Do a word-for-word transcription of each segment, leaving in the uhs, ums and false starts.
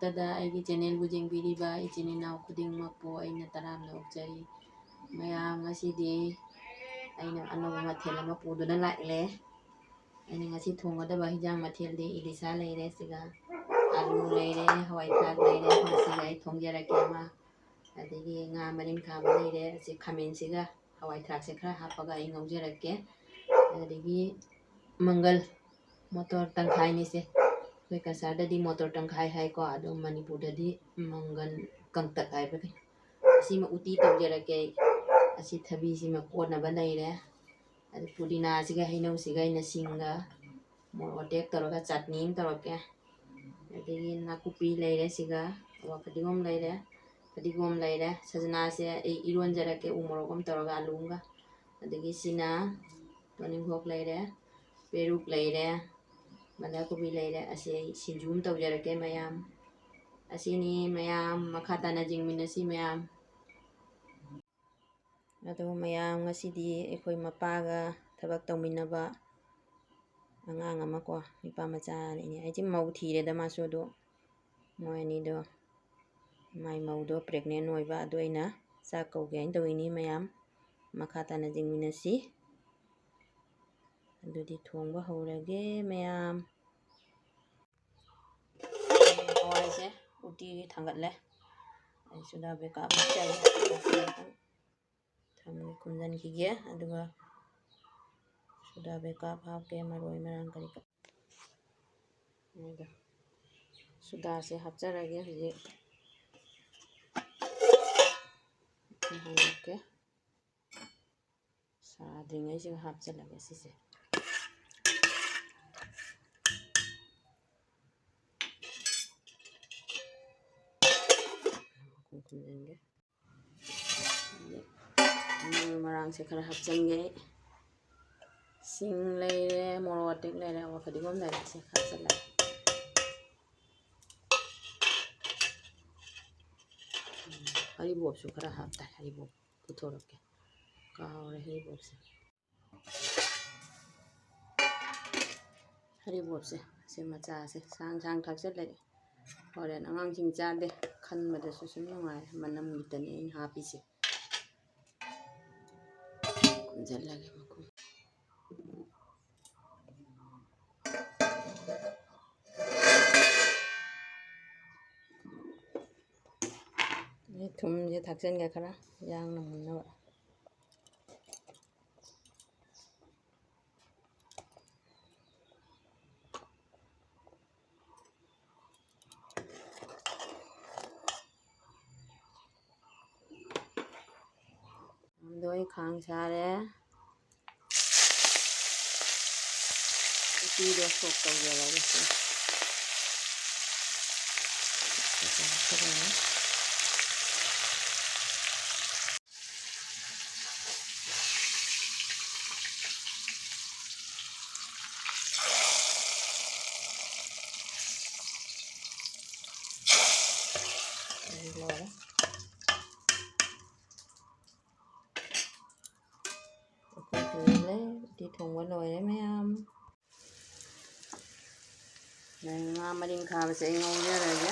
ꯇꯗ ꯑꯩꯒꯤ ꯆꯦꯅꯦꯜꯕꯨ ꯌꯦꯡꯕꯤꯔꯤꯕ ꯏꯆꯤꯟ ꯏꯅꯥꯎ ꯈꯨꯗꯤꯡꯃꯛꯄꯨ ꯑꯩꯅ ꯇꯔꯥꯝꯅ ꯑꯣꯛꯆꯔꯤ꯫ ꯃꯌꯥꯝ, ꯉꯁꯤꯗꯤ ꯑꯩꯅ ꯑꯅꯧꯕ ꯃꯊꯦꯜ ꯑꯃ ꯄꯨꯗꯨꯅ ꯂꯥꯛꯂꯦ꯫ ꯑꯩꯅ ꯉꯁꯤ ꯊꯣꯡꯒꯗꯕ ꯍꯤꯟꯖꯥꯡ ꯃꯊꯦꯜꯗꯤ ꯏꯂꯤꯁꯥ ꯂꯩꯔꯦ, ꯁꯤꯒ ꯑꯂꯨ ꯂꯩꯔꯦ, ꯍꯋꯥꯏ ꯊ꯭ꯔꯥꯛ ꯂꯩꯔꯦ, ꯃꯁꯤꯒ ꯑꯩ ꯊꯣꯡꯖꯔꯛꯀꯦ ꯑꯃ꯫ ꯑꯗꯒꯤ ꯉꯥ ꯃꯔꯤꯟꯈꯥꯕ ꯂꯩꯔꯦ, ꯑꯁꯤ ꯈꯥꯃꯦꯟꯁꯤꯒ ꯍꯋꯥꯏ ꯊ꯭ꯔꯥꯛꯁꯦ ꯈꯔ ꯍꯥꯞꯄꯒ ꯑꯩ ꯉꯧꯖꯔꯛꯀꯦ꯫ ꯑꯗꯒꯤ ꯃꯪꯒꯜ ꯃꯣꯇꯣꯔ ꯇꯪꯈꯥꯏꯅꯤꯁꯦ꯫ ꯑꯩꯈꯣꯏ ꯀꯁꯥꯔꯗꯗꯤ ꯃꯣꯇꯣꯔ ꯇꯪꯈꯥꯏ ꯍꯥꯏꯀꯣ, ꯑꯗꯣ ꯃꯅꯤꯄꯨꯔꯗꯗꯤ ꯃꯪꯒꯜ ꯀꯪꯇꯛ ꯍꯥꯏꯕꯅꯤ꯫ ꯑꯁꯤꯃ ꯎꯇꯤ ꯇꯧꯖꯔꯛꯀꯦ ꯑꯩ꯫ ꯑꯁꯤ ꯊꯕꯤꯁꯤꯃ ꯀꯣꯠꯅꯕ ꯂꯩꯔꯦ꯫ ꯑꯗꯨ ꯄꯨꯗꯤꯅꯥꯁꯤꯒ ꯍꯩꯅꯧꯁꯤꯒ ꯑꯩꯅ ꯁꯤꯡꯒ ꯃꯣꯔꯣꯛ ꯑꯇꯦꯛ ꯇꯧꯔꯒ ꯆꯠꯅꯤ ꯑꯃ ꯇꯧꯔꯛꯀꯦ꯫ ꯑꯗꯒꯤ ꯅꯥꯀꯨꯞꯄꯤ ꯂꯩꯔꯦ ꯁꯤꯒ, ꯑꯗꯨꯒ ꯐꯗꯤꯒꯣꯝ ꯂꯩꯔꯦ, ꯐꯗꯤꯒꯣꯝ ꯂꯩꯔꯦ꯫ ꯁꯖꯅꯥꯁꯦ ꯑꯩ ꯏꯔꯣꯟꯖꯔꯛꯀꯦ ꯎ ꯃꯣꯔꯣꯛ ꯑꯃ ꯇꯧꯔꯒ ꯑꯂꯨ ꯑꯃꯒ꯫ ꯑꯗꯒꯤ ꯁꯤꯅ ꯇꯣꯅꯤꯡꯈꯣꯛ ꯂꯩꯔꯦ, ꯄꯦꯔꯨꯛ ꯂꯩꯔꯦ, ꯕꯟꯙꯀꯣꯕꯤ ꯂꯩꯔꯦ꯫ ꯑꯁꯤ ꯑꯩ ꯁꯤꯡꯖꯨ ꯑꯃ ꯇꯧꯖꯔꯛꯀꯦ ꯃꯌꯥꯝ꯫ ꯑꯁꯤꯅꯤ ꯃꯌꯥꯝ, ꯃꯈꯥ ꯇꯥꯅ ꯌꯦꯡꯃꯤꯟꯅꯁꯤ ꯃꯌꯥꯝ꯫ ꯑꯗꯣ ꯃꯌꯥꯝ, ꯉꯁꯤꯗꯤ ꯑꯩꯈꯣꯏ ꯃꯄꯥꯒ ꯊꯕꯛ ꯇꯧꯃꯤꯟꯅꯕ ꯑꯉꯥꯡ ꯑꯃ ꯀꯣ, ꯅꯨꯄꯥ ꯃꯆꯥ ꯑꯅꯤꯅꯦ꯫ ꯑꯩꯁꯦ ꯃꯧ ꯊꯤꯔꯦꯗ ꯃꯥꯁꯨ, ꯑꯗꯣ ꯃꯣꯏ ꯑꯅꯤꯗꯣ, ꯃꯥꯏ ꯃꯧꯗꯣ ꯄ꯭ꯔꯦꯒꯅꯦꯟ ꯑꯣꯏꯕ, ꯑꯗꯨ ꯑꯩꯅ ꯆꯥꯛ ꯀꯧꯒꯦ ꯍꯥꯏꯅ ꯇꯧꯔꯤꯅꯤ ꯃꯌꯥꯝ꯫ ꯃꯈꯥ ꯇꯥꯅ ꯌꯦꯡꯃꯤꯟꯅꯁꯤ꯫ ꯑꯗꯨꯗꯤ ꯊꯣꯡꯕ ꯍꯧꯔꯒꯦ ꯃꯌꯥꯝ꯫ ꯍꯋꯥꯏꯁꯦ ꯎꯇꯤꯒꯤ ꯊꯥꯡꯒꯠꯂꯦ꯫ ꯑꯩ ꯁꯣꯗꯥ ꯕꯦꯀꯥꯞ ꯍꯥꯞꯆꯔꯦ꯫ ꯊꯝꯃꯒ ꯈꯨꯝꯖꯤꯟꯈꯤꯒꯦ꯫ ꯑꯗꯨꯒ ꯁꯣꯗꯥ ꯕꯦꯀꯥꯞ ꯍꯥꯞꯀꯦ, ꯃꯔꯣꯏ ꯃꯔꯥꯡ ꯀꯔꯤ ꯀꯔꯥ꯫ ꯑꯗꯨꯒ ꯁꯣꯗꯥꯁꯦ ꯍꯥꯞꯆꯔꯒꯦ ꯍꯧꯖꯤꯛ꯫ ꯍꯥꯞꯀꯦ꯫ ꯁꯥꯗ꯭ꯔꯤꯉꯩꯁꯤꯒ ꯍꯥꯞꯆꯤꯜꯂꯒꯦ ꯁꯤꯁꯦ꯫ ꯈꯨꯝꯖꯤꯟꯒꯦ꯫ ꯃꯔꯣꯏ ꯃꯔꯥꯡꯁꯦ ꯈꯔ ꯍꯥꯞꯆꯤꯟꯒꯦ꯫ ꯁꯤꯡ ꯂꯩꯔꯦ, ꯃꯣꯔꯣꯛ ꯑꯇꯦꯛ ꯂꯩꯔꯦ, ꯑꯋꯥ ꯐꯗꯤꯒꯣꯝ ꯂꯩꯔꯦ, ꯁꯤ ꯈꯔ ꯍꯥꯞꯆꯤꯜꯂꯒꯦ꯫ ꯎꯝ, ꯍꯔꯤꯕꯣꯞꯁꯨ ꯈꯔ ꯍꯥꯞꯇꯥꯔꯦ, ꯍꯔꯤꯕꯣꯞ ꯄꯨꯊꯣꯔꯛꯀꯦ, ꯀꯥꯎꯔꯦ ꯍꯔꯤꯕꯣꯞꯁꯦ꯫ ꯍꯔꯤꯕꯣꯞꯁꯦ ꯁꯤ ꯃꯆꯥꯁꯦ ꯁꯥꯡ ꯁꯥꯡ ꯊꯥꯛꯆꯜꯂꯛꯑꯦ꯫ ꯍꯣꯔꯦꯟ ꯑꯉꯥꯡꯁꯤꯡ ꯆꯥꯗꯦ ꯈꯟꯕꯗꯁꯨ ꯁꯨꯝ ꯅꯨꯡꯉꯥꯏꯔꯦ꯫ ꯃꯅꯝꯒꯤꯗꯅꯤ ꯑꯩꯅ ꯍꯥꯞꯄꯤꯁꯦ꯫ ꯈꯨꯝꯖꯤꯜꯂꯒꯦ ꯃꯈꯨꯝ꯫ ꯑꯗꯩ ꯊꯨꯝꯁꯦ ꯊꯥꯛꯆꯤꯟꯒꯦ ꯈꯔ ꯌꯥꯡꯅ ꯃꯨꯟꯅꯕ꯫ ꯑꯗꯣ ꯑꯩ ꯈꯥꯡ ꯁꯥꯔꯦ꯫ ꯎꯇꯤꯗꯣ ꯁꯣꯛ ꯇꯧꯖꯔꯒꯦ ꯁꯤ꯫ ꯂꯣꯏꯔꯦ꯫ ꯎꯇꯤ ꯊꯣꯡꯕ ꯂꯣꯏꯔꯦ ꯃꯌꯥꯝ꯫ ꯉꯥ ꯃꯔꯤꯡꯈꯥꯕꯁꯦ ꯑꯩ ꯉꯧꯖꯔꯒꯦ꯫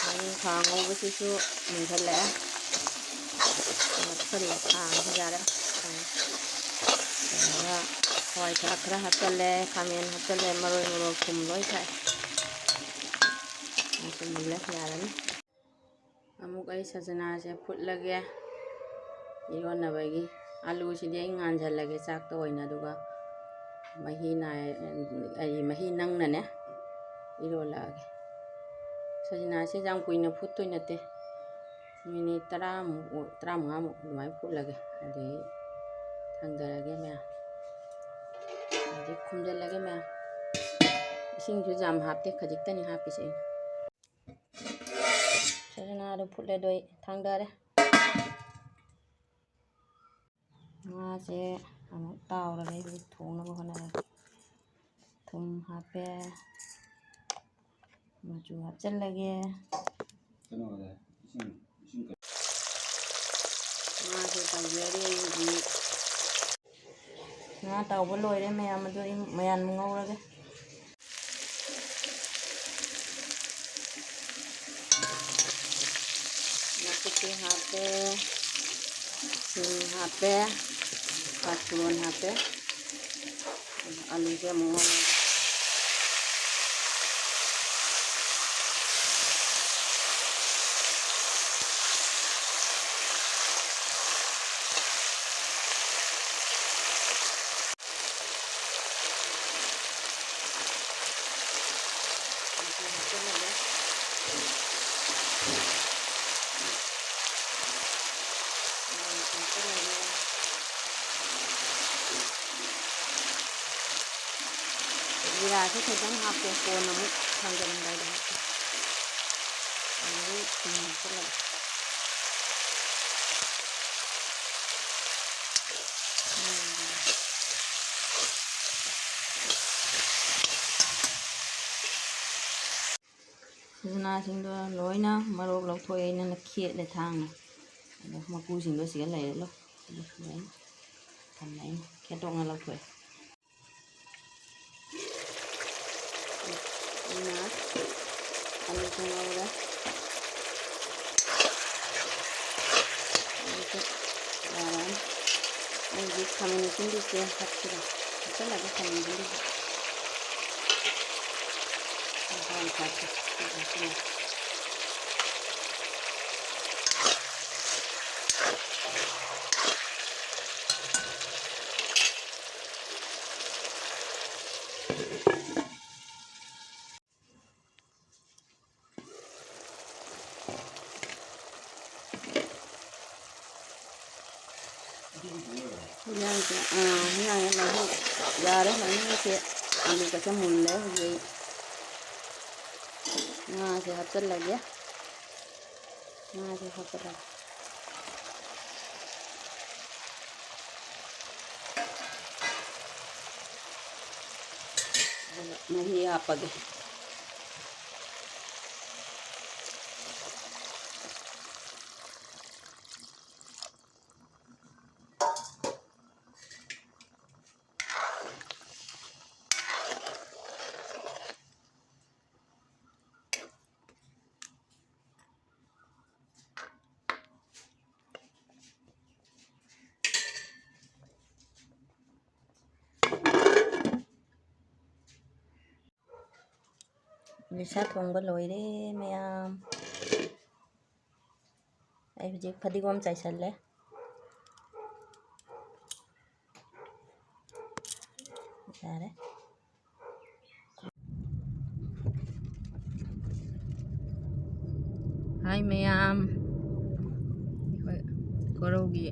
ꯃꯔꯤꯡꯈꯥ ꯉꯧꯕꯁꯤꯁꯨ ꯃꯨꯟꯈꯠꯂꯛꯑꯦ꯫ ꯉꯧꯁꯜꯂꯦ, ꯈꯥꯡꯁꯤ ꯌꯥꯔꯦ꯫ ꯀꯩꯅꯣꯒ ꯍꯋꯥꯏ ꯊ꯭ꯔꯥꯛ ꯈꯔ ꯍꯥꯞꯆꯜꯂꯦ, ꯈꯥꯃꯦꯟ ꯍꯥꯞꯆꯜꯂꯦ, ꯃꯔꯣꯏ, ꯃꯣꯔꯣꯛ, ꯊꯨꯝ ꯂꯣꯏ ꯊꯥꯛꯑꯦ꯫ ꯑꯗꯨ ꯃꯨꯜꯂꯦ, ꯌꯥꯔꯅꯤ꯫ ꯑꯃꯨꯛ ꯑꯩ ꯁꯖꯅꯥꯁꯦ ꯐꯨꯠꯂꯒꯦ ꯏꯔꯣꯟꯅꯕꯒꯤ꯫ ꯑꯂꯨꯁꯤꯗꯤ ꯑꯩ ꯉꯥꯟꯁꯤꯜꯂꯒꯦ ꯆꯥꯛꯇ ꯑꯣꯏꯅ, ꯑꯗꯨꯒ ꯃꯍꯤ ꯅꯥꯏ-, ꯑꯩ ꯃꯍꯤ ꯅꯪꯅꯅꯦ ꯏꯔꯣꯜꯂꯛꯑꯒꯦ꯫ ꯁꯖꯅꯥꯁꯦ ꯌꯥꯝ ꯀꯨꯏꯅ ꯐꯨꯠꯇꯣꯏ ꯅꯠꯇꯦ, ꯃꯤꯅꯤꯠ ꯇꯔꯥꯃꯨꯛ, ꯇꯔꯥꯃꯉꯥꯃꯨꯛ ꯑꯗꯨꯃꯥꯏꯅ ꯐꯨꯠꯂꯒꯦ꯫ ꯑꯗꯩ ꯊꯥꯡꯗꯔꯒꯦ ꯃꯌꯥꯝ, ꯑꯗꯩ ꯈꯨꯝꯖꯤꯜꯂꯒꯦ ꯃꯌꯥꯝ꯫ ꯏꯁꯤꯡꯁꯨ ꯌꯥꯝ ꯍꯥꯞꯇꯦ, ꯈꯖꯤꯛꯇꯅꯤ ꯍꯥꯞꯄꯤꯁꯦ ꯑꯩꯅ꯫ ꯁꯖꯅꯥꯗꯣ ꯐꯨꯠꯂꯦ, ꯑꯗꯣ ꯑꯩ ꯊꯥꯡꯗꯔꯦ꯫ ꯉꯥꯁꯦ ꯑꯃꯨꯛ ꯇꯥꯎꯔꯒꯦ, ꯑꯩ ꯍꯧꯖꯤꯛ ꯊꯣꯡꯅꯕ ꯍꯣꯠꯅꯔꯒꯦ꯫ ꯊꯨꯝ ꯍꯥꯞꯄꯦ, ꯃꯆꯨ ꯍꯥꯞꯆꯤꯜꯂꯒꯦ꯫ ꯉꯥꯁꯦ ꯇꯥꯎꯖꯔꯤ ꯑꯩꯒꯤꯗꯤ꯫ ꯉꯥ ꯇꯥꯎꯕ ꯂꯣꯏꯔꯦ ꯃꯌꯥꯝ, ꯑꯗꯨ ꯑꯩ ꯃꯌꯥꯟ ꯉꯧꯔꯒꯦ꯫ ꯅꯥꯀꯨꯞꯄꯤ ꯍꯥꯞꯄꯦ, ꯁꯤꯡ ꯍꯥꯞꯄꯦ, ꯄꯥꯆꯐꯣꯔꯟ ꯍꯥꯞꯄꯦ꯫ ꯑꯂꯨꯁꯦ ꯑꯃꯨꯛ ꯉꯧꯔꯒꯦ꯫ ꯃꯆꯨ ꯍꯥꯞꯆꯤꯜꯂꯒꯦ꯫ ꯃꯣꯔꯣꯛ ꯍꯥꯞꯆꯤꯜꯂꯒꯦ꯫ ꯖꯤꯔꯥꯁꯦ ꯈꯤꯇꯪ ꯍꯥꯞꯀꯦ, ꯀꯣꯟꯅ ꯑꯃꯨꯛ ꯊꯥꯡꯖꯔꯝꯗꯥꯏꯗ ꯍꯥꯞꯀꯦ꯫ ꯑꯗꯒꯤ ꯊꯨꯝ ꯍꯥꯞꯆꯤꯜꯂꯒꯦ꯫ ꯈꯖꯅꯥꯁꯤꯡꯗꯣ ꯂꯣꯏꯅ ꯃꯔꯣꯛ ꯂꯧꯊꯣꯛꯑꯦ, ꯑꯩꯅ ꯈꯦꯠꯂꯦ ꯊꯥꯡꯅ꯫ ꯑꯗꯣ ꯃꯀꯨꯁꯤꯡꯗꯣ ꯁꯤꯗ ꯂꯩꯔꯦ, ꯂꯣꯏ꯫ ꯑꯗꯨ ꯂꯣꯏꯅ ꯊꯝꯃꯦ, ꯑꯩꯅ ꯈꯦꯠꯇꯣꯛꯅ ꯂꯧꯊꯣꯛꯑꯦ꯫ ꯑꯩꯅ ꯑꯂꯨꯁꯨ ꯉꯧꯔꯦ꯫ ꯑꯗꯨꯁꯨ ꯌꯥꯔꯅꯤ꯫ ꯑꯩꯗꯤ ꯈꯥꯃꯦꯟ ꯑꯁꯤꯟꯕꯤꯁꯦ ꯍꯥꯞꯁꯤꯔ? ꯍꯥꯞꯆꯤꯜꯂꯒꯦ ꯈꯥꯃꯦꯟ ꯑꯁꯤꯟꯕꯤꯁꯦ꯫ ꯃꯁꯥꯒꯤ type ꯇ ꯍꯥꯞꯆꯤꯜꯂꯒꯦ꯫ ꯍꯤꯟꯖꯥꯡꯁꯦ, ꯑꯥ, ꯍꯤꯟꯖꯥꯡꯁꯦ ꯃꯍꯤ ꯌꯥꯔꯦ, ꯃꯍꯤꯁꯦ ꯑꯂꯨꯒꯁꯦ ꯃꯨꯜꯂꯦ꯫ ꯍꯧꯖꯤꯛ ꯉꯥꯁꯦ ꯍꯥꯞꯆꯤꯜꯂꯒꯦ꯫ ꯉꯥꯁꯦ ꯍꯥꯞꯆꯤꯜꯂꯒꯦ꯫ ꯑꯗꯨꯒ ꯃꯍꯤ ꯍꯥꯞꯄꯒꯦ꯫ ꯂꯤꯁꯥ ꯊꯣꯡꯕ ꯂꯣꯏꯔꯦ ꯃꯌꯥꯝ꯫ ꯑꯩ ꯍꯧꯖꯤꯛ ꯐꯗꯤꯒꯣꯝ ꯆꯥꯏꯁꯜꯂꯦ꯫ ꯌꯥꯔꯦ꯫ ꯍꯥꯏ ꯃꯌꯥꯝ, ꯑꯩꯈꯣꯏ ꯀꯣꯔꯧꯒꯤ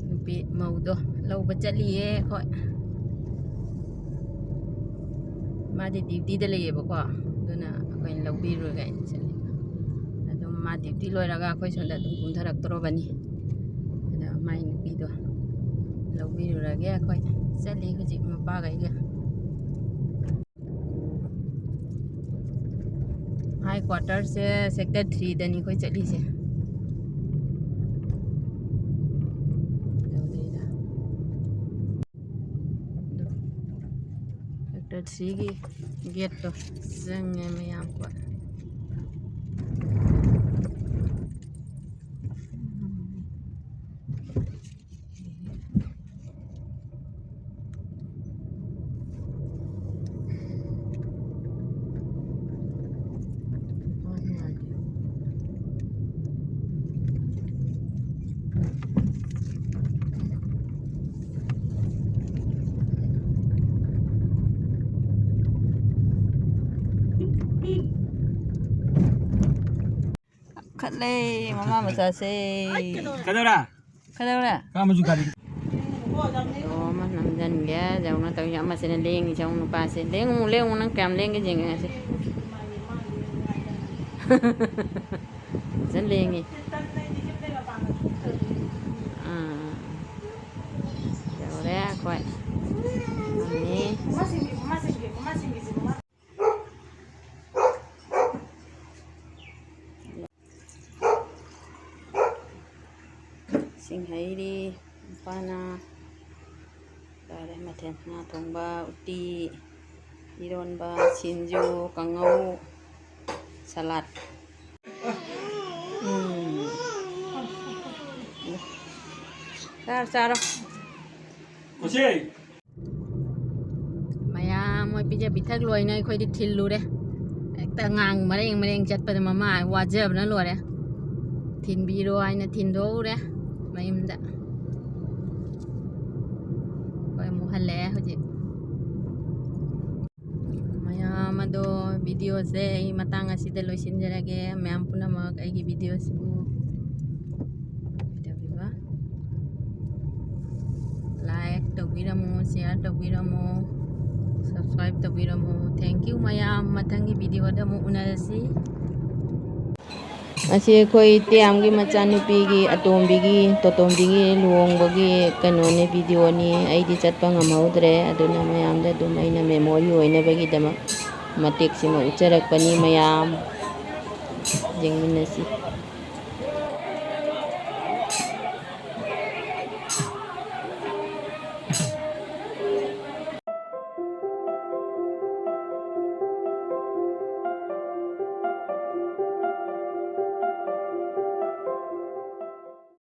ꯅꯨꯄꯤ ꯃꯧꯗꯣ ꯂꯧꯕ ꯆꯠꯂꯤꯌꯦ ꯑꯩꯈꯣꯏ꯫ ꯃꯥꯗꯤ ꯗ꯭ꯌꯨꯇꯤꯗ ꯂꯩꯌꯦꯕꯀꯣ, ꯑꯗꯨꯅ ꯑꯩꯈꯣꯏꯅ ꯂꯧꯕꯤꯔꯨꯔꯒ ꯑꯩꯅ ꯆꯠꯂꯤꯕ꯫ ꯑꯗꯨꯝ ꯃꯥ ꯗ꯭ꯌꯨꯇꯤ ꯂꯣꯏꯔꯒ ꯑꯩꯈꯣꯏ ꯁꯣꯝꯗ ꯑꯗꯨꯝ ꯀꯨꯝꯊꯔꯛꯇꯣꯔꯕꯅꯤ꯫ ꯑꯗ ꯃꯥꯏ ꯅꯨꯄꯤꯗꯣ ꯂꯧꯕꯤꯔꯨꯔꯒꯦ ꯑꯩꯈꯣꯏ ꯆꯠꯂꯤ ꯍꯧꯖꯤꯛ ꯃꯄꯥꯒ ꯑꯩꯒ꯫ ꯃꯥꯏ ꯀ꯭ꯋꯥꯇꯔꯁꯦ ꯁꯦꯛꯇꯔ ꯊ꯭ꯔꯤꯗꯅꯤ ꯑꯩꯈꯣꯏ ꯆꯠꯂꯤꯁꯦ꯫ ꯁꯦꯛꯇꯔ ꯊ꯭ꯔꯤꯒꯤ ꯒꯦꯠꯇꯣ ꯆꯪꯉꯦ ꯃꯌꯥꯝ ꯄꯣꯠ꯫ ꯈꯠꯂꯦ ꯃꯃꯥ ꯃꯆꯥꯁꯦ꯫ ꯀꯩꯗꯧꯔꯦ? ꯀꯩꯗꯧꯔꯦ? ꯀꯥ ꯃꯆꯨ ꯒꯥꯔꯤ꯫ ꯑꯣ, ꯑꯃ ꯅꯝꯖꯟꯒꯦ꯫ ꯌꯦꯡꯉꯨꯅ ꯇꯧꯔꯤꯁꯦ꯫ ꯑꯃꯁꯤꯅ ꯂꯦꯡꯉꯤꯁꯦ꯫ ꯌꯦꯡꯉꯨ ꯅꯨꯄꯥꯁꯦ꯫ ꯂꯦꯡꯉꯨ, ꯂꯦꯡꯉꯨ꯫ ꯅꯪ ꯀꯌꯥꯝ ꯂꯦꯡꯒꯦ ꯌꯦꯡꯉꯦ ꯉꯁꯤ꯫ ꯐꯖꯅ ꯂꯦꯡꯉꯤ꯫ ꯑꯥ꯫ ꯌꯧꯔꯦ ꯑꯩꯈꯣꯏ꯫ ꯃꯝꯃꯤ꯫ ꯏꯁꯤꯡ ꯍꯩꯔꯤ ꯅꯨꯄꯥꯅ꯫ ꯂꯣꯏꯔꯦ ꯃꯊꯦꯜ꯫ ꯉꯥ ꯊꯣꯡꯕ, ꯎꯇꯤ, ꯏꯔꯣꯟꯕ, ꯁꯤꯡꯖꯨ, ꯀꯥꯡꯉꯧ, ꯁꯂꯥꯗ꯫ ꯎꯝ꯫ ꯆꯥꯔꯣ, ꯆꯥꯔꯣ꯫ ꯃꯌꯥꯝ ꯃꯣꯏ ꯄꯤꯖ ꯄꯤꯊꯛ ꯂꯣꯏꯅ ꯑꯩꯈꯣꯏꯗꯤ ꯊꯤꯜꯂꯨꯔꯦ꯫ ꯑꯉꯥꯡ ꯃꯔꯦꯡ ꯃꯔꯦꯡ ꯆꯠꯄꯗ ꯃꯃꯥ ꯋꯥꯖꯕꯅ ꯂꯣꯏꯔꯦ꯫ ꯊꯤꯟꯕꯤꯔꯣ ꯍꯥꯏꯅ ꯊꯤꯟꯗꯣꯛꯎꯔꯦ ꯃꯌꯨꯝꯗ꯫ ꯑꯩꯈꯣꯏ ꯑꯃꯨꯛ ꯍꯜꯂꯛꯑꯦ ꯍꯧꯖꯤꯛ꯫ ꯃꯌꯥꯝ ꯑꯗꯣ, ꯚꯤꯗꯤꯑꯣꯁꯦ ꯑꯩ ꯃꯇꯥꯡ ꯑꯁꯤꯗ ꯂꯣꯏꯁꯤꯟꯖꯔꯒꯦ꯫ ꯃꯌꯥꯝ ꯄꯨꯝꯅꯃꯛ ꯑꯩꯒꯤ ꯚꯤꯗꯤꯑꯣꯁꯤꯕꯨ ꯀꯩꯗꯧꯔꯤꯕ? ꯂꯥꯏꯛ ꯇꯧꯕꯤꯔꯝꯃꯨ, ꯁꯤꯌꯥꯔ ꯇꯧꯕꯤꯔꯝꯃꯨ, ꯁꯕꯁꯀ꯭ꯔꯥꯏꯕ ꯇꯧꯕꯤꯔꯝꯃꯨ꯫ Thank you ꯃꯌꯥꯝ꯫ ꯃꯊꯪꯒꯤ ꯚꯤꯗꯤꯑꯣꯗ ꯑꯃꯨꯛ ꯎꯅꯔꯁꯤ꯫ ꯑꯁꯤ ꯑꯩꯈꯣꯏ ꯇꯦꯌꯥꯝꯒꯤ ꯃꯆꯥꯅꯨꯄꯤꯒꯤ, ꯑꯇꯣꯝꯕꯤꯒꯤ, ꯇꯣꯇꯣꯝꯕꯤꯒꯤ ꯂꯨꯍꯣꯡꯕꯒꯤ ꯀꯩꯅꯣꯅꯦ, ꯚꯤꯗꯤꯑꯣꯅꯤ꯫ ꯑꯩꯗꯤ ꯆꯠꯄ ꯉꯝꯍꯧꯗ꯭ꯔꯦ, ꯑꯗꯨꯅ ꯃꯌꯥꯝꯗ ꯑꯗꯨꯝ ꯑꯩꯅ ꯃꯦꯃꯣꯔꯤ ꯑꯣꯏꯅꯕꯒꯤꯗꯃꯛ ꯃꯇꯦꯛꯁꯤꯃ ꯎꯠꯆꯔꯛꯄꯅꯤ꯫ ꯃꯌꯥꯝ ꯌꯦꯡꯃꯤꯟꯅꯁꯤ꯫